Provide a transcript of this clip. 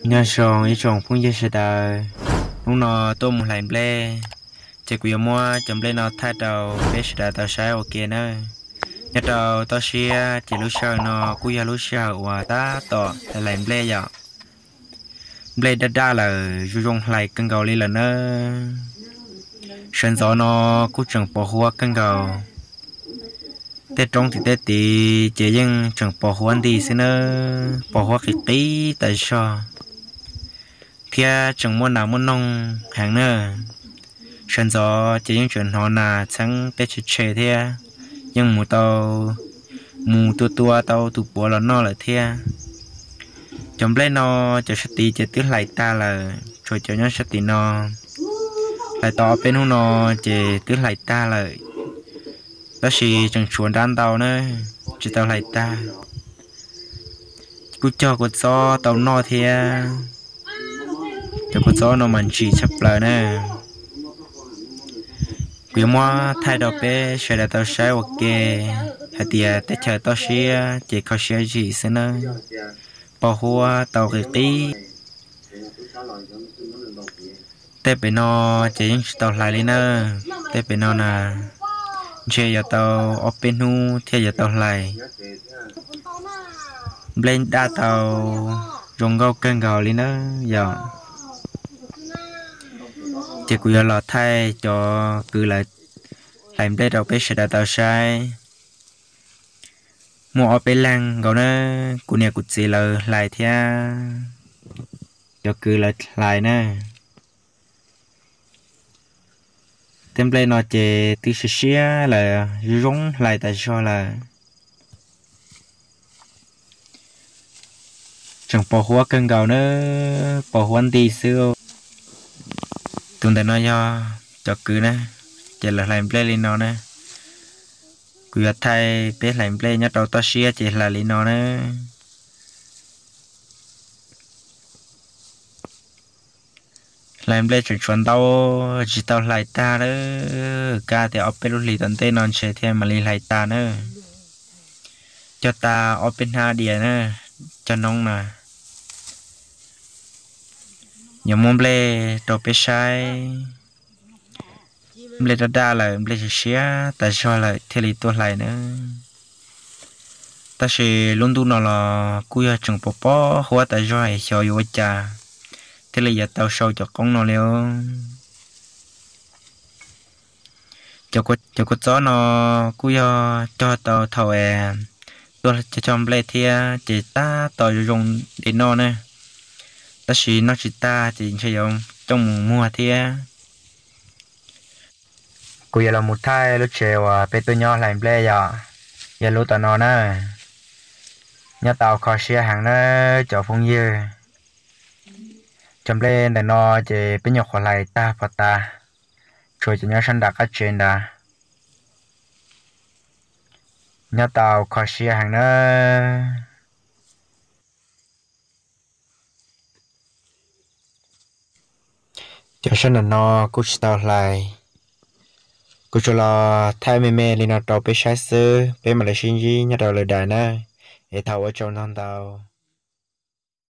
Nyob zoo ib tsoom phooj ywg sawv daws, hnub no tuaj mus hlais nplej, ces kuv yuav muab cov nplej no thaij rau peb sawv daws tau saib ua ke nawb. Nyob rau toj siab ces lub sij hawm no kuj yog lub sij hawm uas tab tom hlais nplej yom. Nplej daj daj lawm, zoo zoo hlais kawg nkaus li lawm nawb. Sawv ntxov no kuj tseem pos huab kawg nkaus. Tej roob tim tej tid ces yeej tseem pos huab nti xwb nawb, pos huab qis qis tas zog, thiab tseem muaj nas muaj noog heev na. Sawv ntxov ces yeej tseem hnov nas txheeb tej tshe tshe thiab, yeej mus tau, mus tua tua tau tus puav los noj lawm thiab. Cov nplej no, cov sab tid ces twb hlais tag lawm, tshuav cov nyob sab tim no. Hlais tau ob peb hnub no ces twb hlais tag lawm, tab sis tseem tshuav nrab ntau na, tsis tau hlais tag. Kuj cog kua txob tau noj thiab. Cov kua txob no mas ntsim tshaj plaws na. Kuv yuav muab thaij rau peb sawv daws tau saib ua ke hais tias teb chaws toj siab ces kho siab zim xwb nawb. Pos huab tau qis qis. Tej pem no ces yeej tsis tau hlais li na. Tej pem no na, ntshe yuav tau ob peb hnub thiaj yuav tau hlais. Nplej daj tau zoo nkauj kawg nkaus li na yom. Ces kuv yuav los thaij cov kwv lawv hlais nplej rau peb sawv daws tau saib. Muaj ob peb leeg nkaus na, kuv niam kuv txiv lawv hlais thiab cov kwv lawv hlais na. Tej nplej no ces twb siav siab lawm, zoo zoo hlais tas zog lawm. Tseem pos huab kawg nkaus na, pos huab nti xwb. Tus ntawm no yog cov kwv na, ces lawv hlais nplej li no na. Kuv yuav thaij peb hlais nplej nyob rau toj siab ces hlais li no na. Hlais nplej tseem tshuav ntau, tsis tau hlais tag lawm, kab tias ob peb lub hlis tom ntej no ntshe thiaj mam li hlais tag na. Cog tag ob peb hnab diav na, cog noob na. Yuav muab nplej rau peb saib. Nplej daj daj lawm, nplej siav siab tas zog lawm thiaj li tuaj hlais na. Tab sis lub ntuj no los kuj yog tseem pos pos huab tas zog es xyov yuav ua cas thiaj li yuav tau sau cov qoob no li. Cov kua txob no kuj yog cog tau thaum es tuaj cog nplej thiab ces tab tom zoo zoo de noj na. Tab sis noj tsis tag ces ntshe yuav coj mus muag thiab. Kuv yuav los mus thaij lub tsev uas peb tuaj nyob hlais nplej yom, yog lub tom no na. Nyob tau kho siab heev na cov phooj ywg. Cov nplej ntawm no ces peb nyuam qhuav hlais tag pov tas, tshuav cov nyob sab nram qab tsev ntawd. Nyob tau kho siab heev na. Cov sab nram no kuj tsis tau hlais. Kuv tsuas los thaij me me li no rau peb saib xwb, peb mam li sib ntsib nyob rau lwm daim na. Es thov ua tsaug ntau ntau.